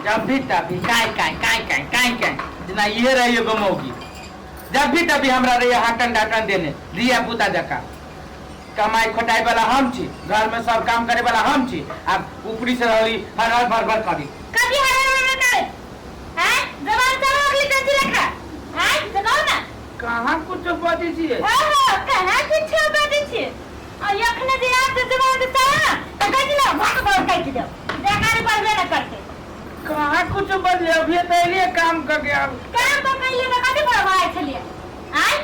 जब भी तभी काय काय काय काय काय काय जेना इहे रही एगो मौगी जब भी तभी हमरा रही हाटन डाटन देने धिया पुता जकाँ कमाई खोटाई वाला हम छी घर में सब काम करे वाला हम छी आ ऊपरी से रहली हर हर भर भर करी। कथी हर हर भर करे हैं? जबान चलो अगली कंची लेखा हैं? से कहू ना। कहाँ कुछ बजै छियै? हाँ हाँ कहाँ कुछ बजै छियै? आ एखने जे आब जे जबान से चलो ना तऽ कहै छी ना भक भक काटि देब बेकारी बढ़बे ना करतै। कहाँ कुछ बजले? अभी तऽ एलियै काम करके आब। काम तऽ कैलियै तऽ कथी बढ़बाइ छलियै? आँय?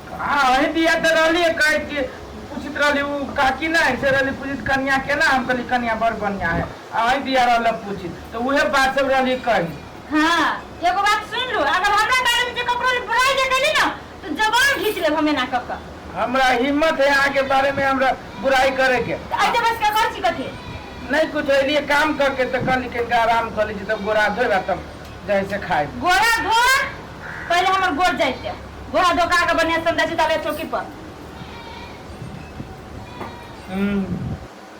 कहाँ अहीं दिया तऽ रहलियै कहै कि पूछैत रहली उ काकी नहि से रहली पूछैत कनिया केना, हम कहली कनिया बड़ बढ़िया है, अहीं दिया रहल पूछैत तऽ उहे बात सब रहली कही। हाँ एगो बात सुन लू, अगर हमरा बारे में जे ककरो बुराई जे कैली ना तो जबान घींच लेब हम एना कऽ कऽ। हमरा हिम्मत है अहाँ के बारे में हमरा बुराई करे के। तऽ एते बस के कर छी कथी? नहीं कुछ एलिए काम करके तऽ कहली कनिका आराम कर ली तब गोरा धोबा तब जाइ से खाए। गोरा धो पहले हमर गोर जाइते, गोरा धोका के बढ़िया समझा छी ताले चौकी पर।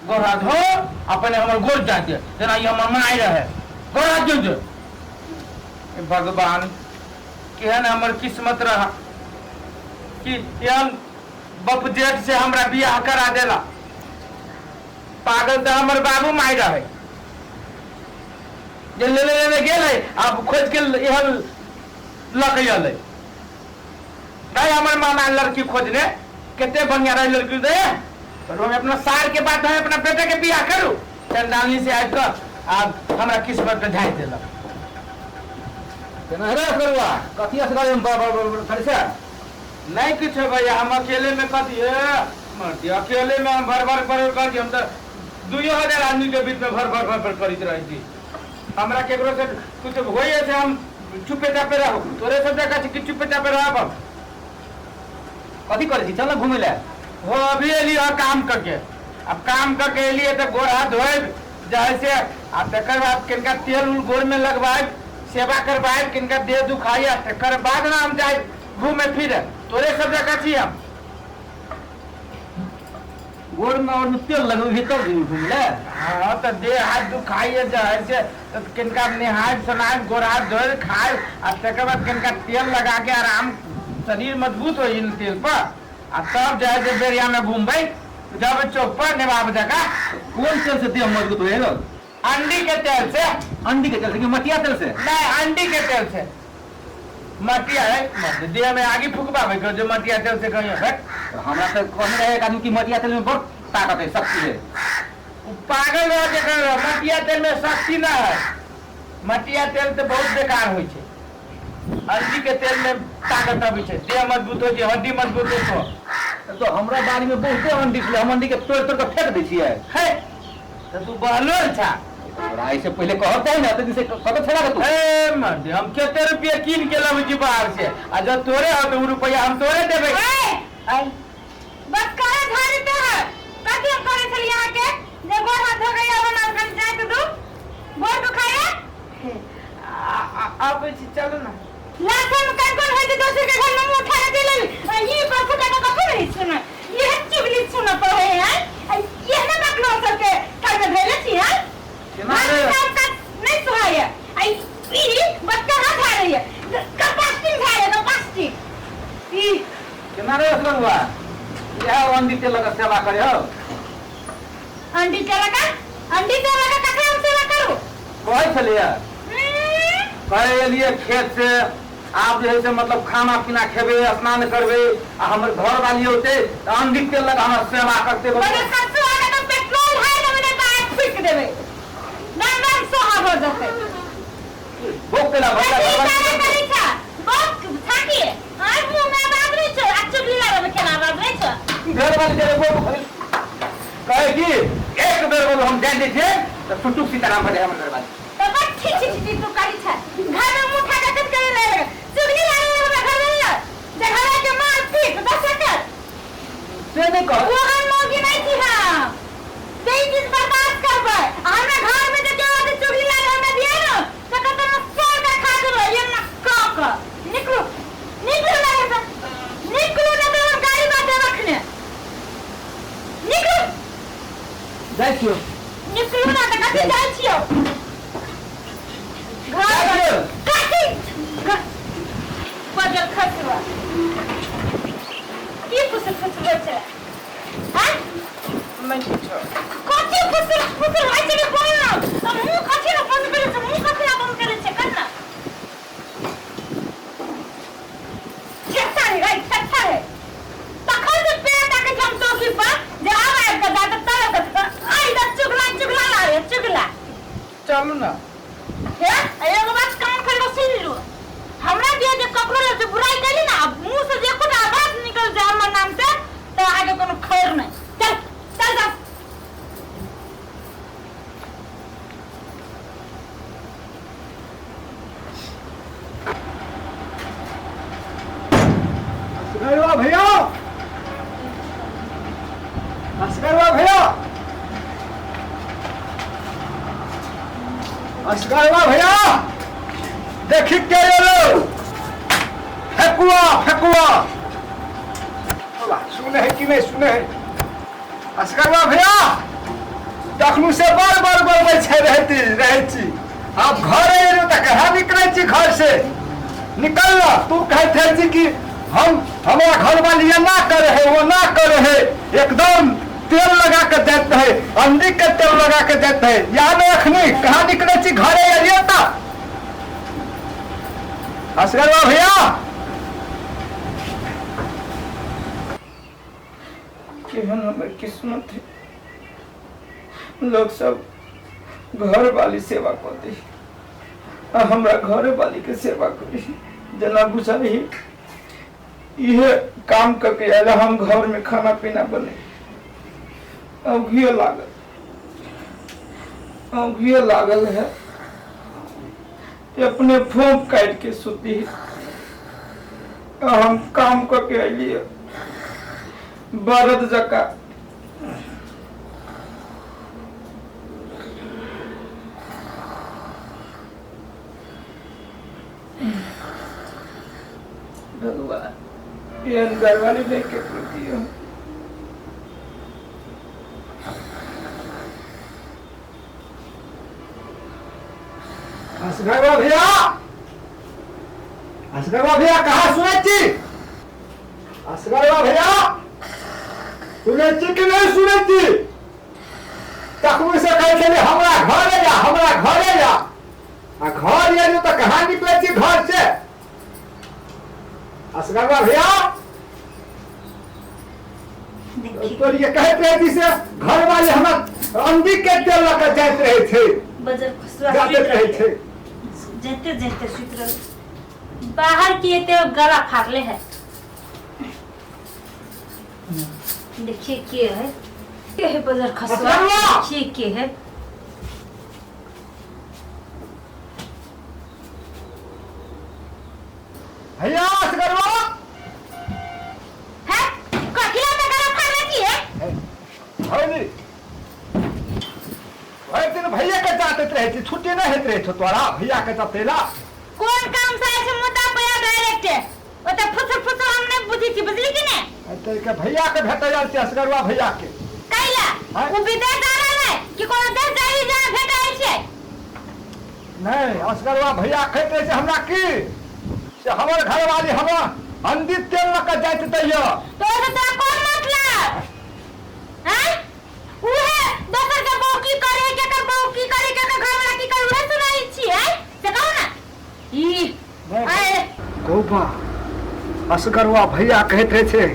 गोरा धो अपने हमर गोर जाइते जेना ई हमर माय रहे गोरा धो दे। हे भगवान केहन हमर किस्मत रहा कि एहन बप जेठ से हमरा बियाह करा देला। पागल तऽ हमर बाबू माय रहे जे लेने लेने गेलै आब खोज के एहन लऽ के अलै। नहीं हमर मामा लड़की खोजने कते बढ़िया रहे लड़की दे पर हम अपना सार के बात है अपना बेटे के बियाह करू चंडालनी से आबि कऽ आब हमरा किस्मत में झाँकि देलक। केना रे करुआ कथी असगर में बड़ बड़ बड़ करै छै? नहीं कुछ भैया हम अकेले में कथी है मर्दी अकेले में हम भर भर भर कर हम तो 2000 आदमी के बीच में भर भर भर भर करैत रहै छी। हमरा केकरो से कुछ होइए से हम चुपे चापे रहू, तोरे सब जगह कि चुपे चापे रहब हम। कथी करै छी? चल ना घूमै लए। हो अभी एली हो काम करके, अब काम करके एलिए तऽ गोर हाथ धोएब जाइ से आ तकर बाद किनका तेल उल गोर में लगवाएब सेवा करवाएब किनका देह दुखाइए तकर बाद ना हम जाए घूमे फिरे, तोरे सब जगह छी हम। गोर में और में तेल लगबी तब घूमे लए। हाँ तऽ देह हाथ दुखाइए जाइ से तऽ किनका नहायब सोनायब गोर हाथ धोए खायब आ तकर बाद किनका तेल लगा के आराम शरीर मजबूत हो तेल पर आ तब जाइ से बेरिया में घूमबै जब चौक पर नेबाब जगह। कोन तेल से देह मजबूत होय है? अंडी के तेल से। अंडी के तेल से कि मटिया तेल से? नहीं अंडी के तेल से। मटिया है मत देह में आगी फुकबाबै के जो मटिया तेल से कहियो है। हमरा तऽ कहने रहे एक आदमी कि मटिया तेल में बहुत ताकत है शक्ति है। उ पागल रह के कह मटिया तेल में शक्ति ना है, मटिया तेल तो बहुत बेकार होइ छै। अंडी के तेल में ताकत अबै छै, देह मजबूत होइ छै, हड्डी मजबूत होइ छै। तो हमरा बाड़ी में बहुते अंडी छलै, हम अंडी के तोड़ तोड़ के फेंक दै छियै। है तऽ तू बहलोल छा। तोरा ऐसे पहले कहते है ना तो जैसे कत छला के तू। ए मर्द हम कते रुपया कीन के लाबै छी बाहर से आ जब तोरे हो तो उ रुपया हम तोरे देबै। ए बस करे झाड़ी तो है कथी हम करे छली यहाँ के जे गोर हाथ धो गई अब ना कन जाय तो दू गोर दुखाया। आबै छी चलू ना। लाखन में कौन कौन है जे दोसर के घर में मुंह उठा के चलल ये पर फुटा के कथी रही सुन ये चुगली सुन पर है हैं ये ना बकलो सब के घर में भेले छी हैं केना रे? काम काज नहीं सुहाय आई ई बच्चा हाथ आ रही है कपास्टिंग झाड़े कपास्टिंग ई केना रे असगर हुआ इएह अंडी तेल लगा सेवा करे हो। अंडी तेल का अंडी तेल का कथा हम सेवा करू कहै छलियै कहे एलियै खेत से आब जे है से मतलब खाना पीना खेबै स्नान करबै आ हमर घर वाली औते तऽ अंडी तेल लगा हमरा सेवा करते। मगर ससुर आके तो पेट्रोल है ना मैंने तो आग फूक देबे नाम नाम सोहा हो जते भोग केला भैया कथी घरवाली करे करै छा बक छाकी आर मुंह में आवाज नहीं छो आ चुगली लागबे केना आवाज नहीं छो घर वाली जे वो कहे कि एक बेर बोलो हम जान दै छियै तऽ टुटुक सीताराम भऽ जाय हमर घर वाली। तो बस छी छी छी तू करी छा घर में मुंह उठा के कत करे लगे चुगली लागबे हमरा घर में ना जे घर के मार पीट दस कर से नहीं कह वो हम मौगी नहीं थी हम ते ई चीज बर्दाश्त करबै आ हमरा घर में जे केओ आके चुगली लागे हमरा दिया ना तो कहते हम सर का खा देबै ये ना क क निकलू निकलू ना घर से निकलू ना तो हम गाड़ी बाटे रखने निकलू जाइ छियौ निकलू ना तो कथी जाइ छियौ। ने। हे, एगो बात कान खोल के सुन लू, हमरा दिया जे ककरो लग जे बुराई कैली ना, मुंह से जे कुछ आवाज निकल जाए हमर नाम से, तो आगे कोनो खैर नहीं। चल चल जा। असगरवा भैया, असगरवा भैया, असगरवा भैया, देखी के एलो फेकुआ फेकुआ। सुने है कि नहीं सुने है? असगरवा भैया तखनु से बार बार बलबै छै रहती रहै छी, आब घर एलहुँ तऽ कहाँ निकलै छी घर से? निकल ना। तू कहैत है छी कि हम हमरा घर वाली एना करे है ओना करे है, एकदम तेल लगा के जाइत है, अंडी के तेल लगा के जाइत है। याद अखनी कहाँ निकलै छी घरे एलियै तऽ? असगरवा भैया केहन हमर किस्मत है, लोग सब घर वाली सेवा कऽ दे आ हमरा घर वाली के सेवा करी। जेना बुझाई इहे काम कऽ के आयल, हम घर में खाना पीना बने। औघियो लागल, औघियो लागल है, अपने फोंक काटि के सुती आ हम काम कऽ के अलियै बरद जकाँ। भगवान एहन घरवाली नहीं केकरो दियौ। असगरवा भैया, असगरवा भैया कहाँ सुनै छी? असगरवा भैया सुनै छी कि नहीं सुनै छी? तखनु से कहै छलियै हमरा घरे जा, हमरा घरे जा, आ घर एलहुँ तऽ कहाँ निकलै छी घर से? असगरवा भैया देखी तोर ये कहैत रहै छी से घर वाले हमरा अंडी के तेल लऽ कऽ जाइत रहै छै, बजर खुसवा जाइत सुति रहै रहलै। छै। जते जते सुति रहलै, बाहर के एते गला फाड़ले है। देखिए के है, के है बजर खसुआ, असगरवा! देखिए के है। भैया असगरवा है कथिला में गला फाड़ले की है? भौजी भरि दिन भैया के जातैत रहै छी, छुट्टी नहि होइत रहै छौ तोरा भैया के जतेला। कोन काम से आयल छै मुद्दा पे आ डायरेक्ट, ओते फुसुर फुसुर हम नहीं बुझै छी, बुझली कि ने? एते के भैया के भेटै आयल छी, असगरवा भैया के। कैला आँय? उ विदेश जा रहल है कि कोनो देश जाई जा भेट आयल छै? नहि, असगरवा भैया कहैत रहै छै हमरा की से हमर घरवाली हमरा अंडी तेल लऽ कऽ जाइत दैया। तो से तोरा कोन मतलब हैं? उहे दोसर के बहू की करे, केकर बहू की करे, केकर घरवाला की करे, उहे सुनाई छी हैं? से कहू ना। ई नहि। आए गौबा असगरवा भैया कहैत रहै छै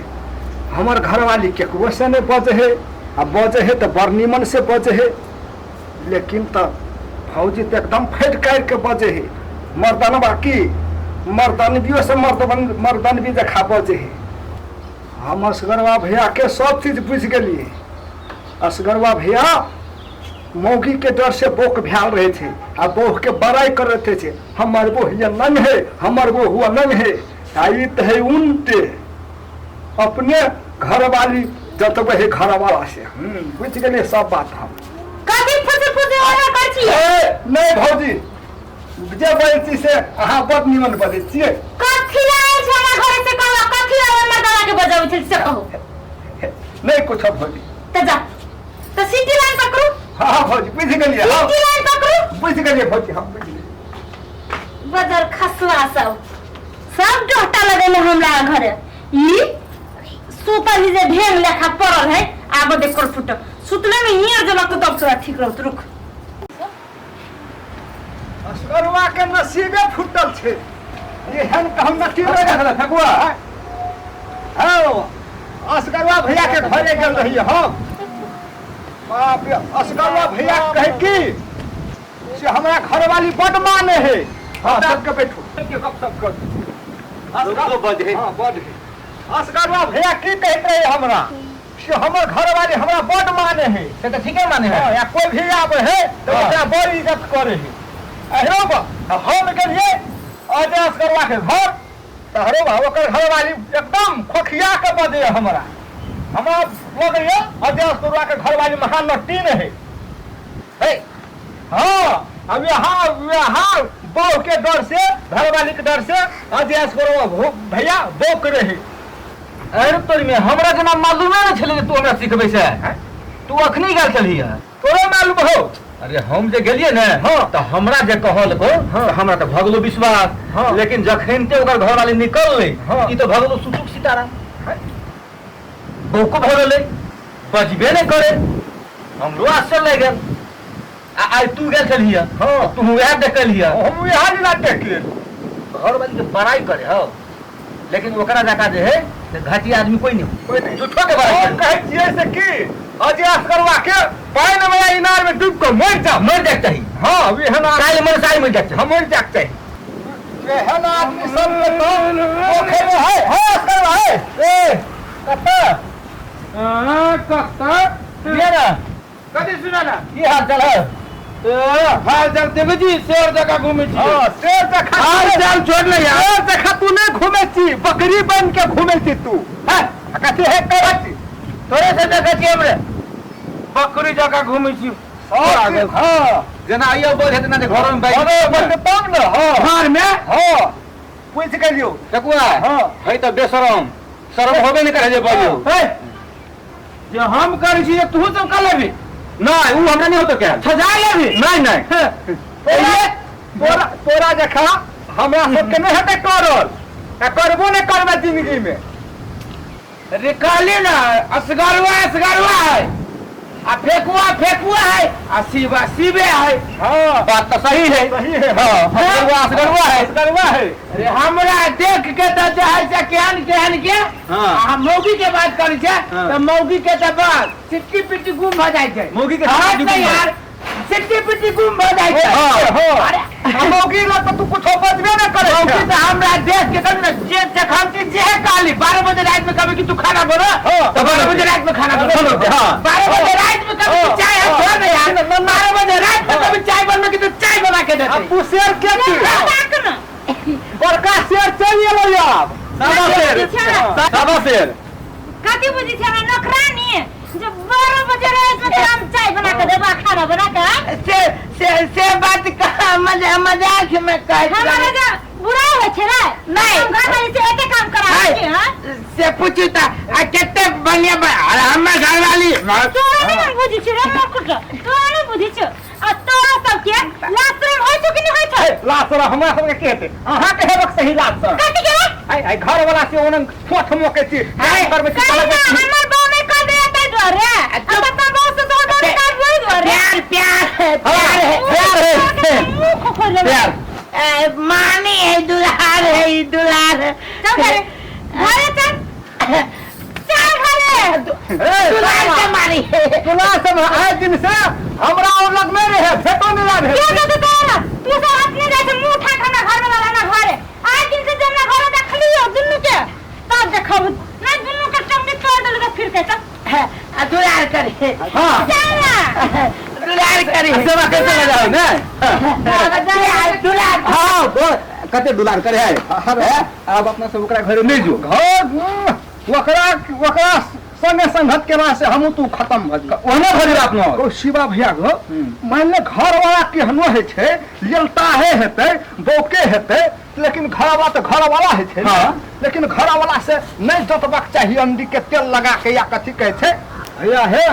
हमर घरवाली केकरो से नहि बजै है, आ बजै है तऽ बड़ नीमन से बजै है, लेकिन तऽ भौजी तऽ एकदम फटि काटि के बजै है। मर्दनबा की मर्दनबियो से मर्दनबी जखा बजै है। हम असगरवा भैया के सब चीज बुझि गेलियै। असगरवा भैया मौगी के डर से बोक भैल रहे थे आ बौह के बड़ाई कर रहे थे, हमर बोह ये नंग है, हमर बोह हुआ नंग है। आ ई तऽ है उनटे अपने घरवाली जतबे है घरवाला से। बुझि गेलियै सब बात हम। कथी फुसुर फुसुर ऑर्डर कर छी? ए, नहीं भौजी, जे बजै छी से अहाँ बड़ नीमन बजै छियै। कथी आयल छै हमरा घरे से कहू, कथी आयल मर्दाना के बजाबै छै से कहू। नहीं कुछ भौजी। तऽ जा तऽ सिटी लाइन पकड़ू। हाँ हाँ भौजी बुझि गेलियै, हाँ सिटी लाइन पकड़ू। बुझि गेलियै भौजी, हम बुझि गेलियै। बजर खसुआ सब सब डोहटा लगेले हमरा घरे। ई सुतल ही जे ढेंग लेखा पड़ल है, आब देख कर फुट सुतले में हियर जलक तो तब तोरा ठीक रहत। रुक, असगरवा के नसीबे फूटल छै, एहन के हम नसीब नहि देखल ठकुआ। हौ असगरवा भैया के घरे गेल रहियै हम। बाप रे, असगरवा भैया कहे की से से हमरा घरवाली बड माने है। हाँ, सबके बैठू, सबके गपशप कर। लोको बड है। हाँ, बड है। असगरवा भैया की कहैत रहे हमरा से हमर घरवाली हमरा बड माने है। से तऽ ठीके माने है। हाँ, या कोई भी आबे है तऽ हाँ। ओकरा बड़ इज्जत करे है। अहिरो बा, हम गेलियै अजय असगरवा के घर, तऽ हरो बा ओकर घरवाली एकदम खोखिया के बजे हमरा। हमरा लगैया अजय असगरवा के घरवाली महानटीन है। हे। हाँ, अब यहाँ यहाँ बहू के डर से, घरवाली के डर से अजय असगरवा भैया बौक रहे। अरे तोरी में हमरा जेना मालूमे नहि छलै जे तू हमरा सिखबै से। तू अखनी गेल छलही हँ। तोरो मालूम हो? अरे हम जे गेलियै ने, हाँ। तऽ हमरा जे कहलको, हाँ। तऽ हमरा तऽ भऽ गेलो विश्वास। हाँ। लेकिन जखन ते ओकर घरवाली निकललै, हाँ। ई तऽ भऽ गेलो सुसुक सितारा, बौको भऽ गेलै, बजबे नहि करे। हमरो आश्चर्य लागि गेल। आ आइ तू गेल छलही हँ, हाँ। तू वएह देखलही हँ। हम वएह लीला देख लेली। घरवाली के बड़ाई करे हौ, लेकिन ओकरा जकाँ जे है से घटिया आदमी कोई नहीं। कोई नहीं। झूठो के बड़ाई हम करे। कहै छियै से की अजय असगरवा के पानि में या इनार में डूब के मरि जा, मरि जाइके चाही। हाँ, एहन आदमी काल्हि मर साइ मरि जाइके चाही। हम मरि जाइके चाही। एहन आदमी सब के तो पोखरि में है, है असगरवा है। ए, कतऽ? हाँ, कतऽ? लिअ ने। कथी सुना ना? की हाल चाल है? ए, हाल चाल देखै छी, शेर जकाँ घूमै छी। हाँ, शेर जकाँ। हाल चाल छोड़ ले यार। शेर जकाँ तू नहि घूमै छी, बकरी बन के घूमै छी तू। है, कथी है करै छी? तोरे से देखै छी हमरे। बकरी जकाँ घूमै छी। हाँ। जेना आइयो बोल हेतै ना जे घरमे बैठ। घरमे बैठ तब ने, हाँ। घरमे? हाँ। पूछि गेलियौ। ठकुआ, हाँ। है तऽ बेशरम। शरम होबे नहि करै जे बजू। हे, जे हम करै छी तू सब कर लेबी? नहि, उ हमरा नहि होतो कैल। सजा लेबी? नहि, नहि। तोरा तोरा जखा हमरा सबके नहि हेतै करल, आ करबो नहि करबै जिंदगी में। रे कहली ना, असगरवा असगरवा है, आ फेकुआ फेकुआ है, आ शिवा शिवे है। हाँ। बात तो सही है। सही है। हाँ, असगरवा असगरवा है। असगरवा है। अरे हमरा देख के तो जे है से केहन केहन के, हाँ। आ हम मौगी के बात करै छै, हाँ। तऽ मौगी के तऽ बस सिट्टी पिट्टी गुम भऽ जाइ छै। मौगी के हाँ, सिट्टी नहि गुम भऽ यार, सिट्टी पिट्टी गुम भऽ जाइ छै। हाँ, हाँ। अरे आ मौगी लग तऽ तू कुछो बजबे नहि करै मौगी छै। तऽ हमरा देख के कभी ने जे जखन कि जे कहली 12 बजे राति में कभी कि तू खाना बना, हाँ। तऽ 12 बजे राति में खाना बना। बनौते, हाँ। 12 बजे राति में कभी कि चाय हम छोड़ दे यार, 12 बजे राति में कभी चाय बनबे कि तू चाय बना के आ देते। तू शेर के छी? बड़का शेर चलि एलौ आब। सादा शेर, सादा शेर। कथी बुझै छै हमरा नौकरानी जे 12 बजे राति में तोरा हम चाय बना के देबा, खाना बना के? से से से बात कहाँ मजा मजाक में कहै हमरा छियै। जे बुरा होइ छै रे। नहि। हम घर वाली से एते काम कराबै छी, हाँ? से पूछू तऽ आ कते बढ़िया अरे हमर घरवाली तोरा नहि हम बुझै छियौ रे मूर्ख, तोरा नहि बुझै छियौ। आ तोरा सबके लाज शरम होइ छौ कि नहि होइ छौ? लाज शरम हमरा सबके के हेतै? अहाँके हेबक सही लाज शरम। कथी के? आइ आइ घरवाला से ओनन ठोठ मोकै छी, आइ, करबै छी, कही करबै ना, छी। हमर बहू नहि कर दैया ताहि दुआरे। आ तोहर बहू से तोहर बहू नहि कर ओहि दुआरे। प्यार प्यार है, प्यार है, प्यार है। मुँह खोखोल लेलक। प्यार। ए, मामी है, दुलार है, ई दुलार है। चल घरे, घरे चल, चल घरे। ए, दुलार से मारी। दुलार से आइ दिन से हमरा और लग नहि रहे, भेटो नहि रहे। क्यों जाते तोरा? तू सब अपने जाय छै मुँह उठा के हमरा घर में हमरा घरे। आइ दिन से जे हमरा घरे देखलियौ दुनू के, तब देखब। नहि दुनू के टंगी तोड़ देलकै फिर के तब। आ दुलार करे। हाँ। चल ना। दुलार करे। सेवा कैसे लगा है ने? दुलार, दुलार। हाँ, बोल, कते दुलार करे है? हैं? आब अपना सब ओकरा घरे नहि जो। घर, ओकरा ओकरा संगे संगत केला से हमहूँ तू खत्म भऽ जेबै। ओहने भऽ जेबै अपनो। ओ शिवा भैया गो, मान ले घर वाला केहनो होइ छै, लेलताहे हेतै, बौके हेतै, लेकिन घरवाला तऽ घरवाला होइ छै ने। हाँ। लेकिन घरवाला से नहि जोतबाक चाही अंडी के तेल लगा के या कथी कहै छै। भैया हे,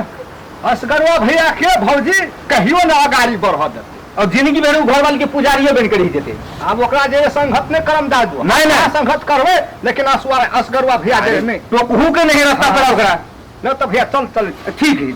असगरवा भैया के भौजी कहियो ने अगाड़ी बढ़ऽ देतै। और जिंदगी भरि उ घरवाली के पुजारियो बनि के रहि जेतै। आब ओकरा जे संगत नहि करम दादू। नहि, नहि। संगत करबै, लेकिन असगरवा भैया जे नहि। टोकहू के नहीं रास्ता पर ओकरा। नहि तऽ भैया चल चल। ठीक है।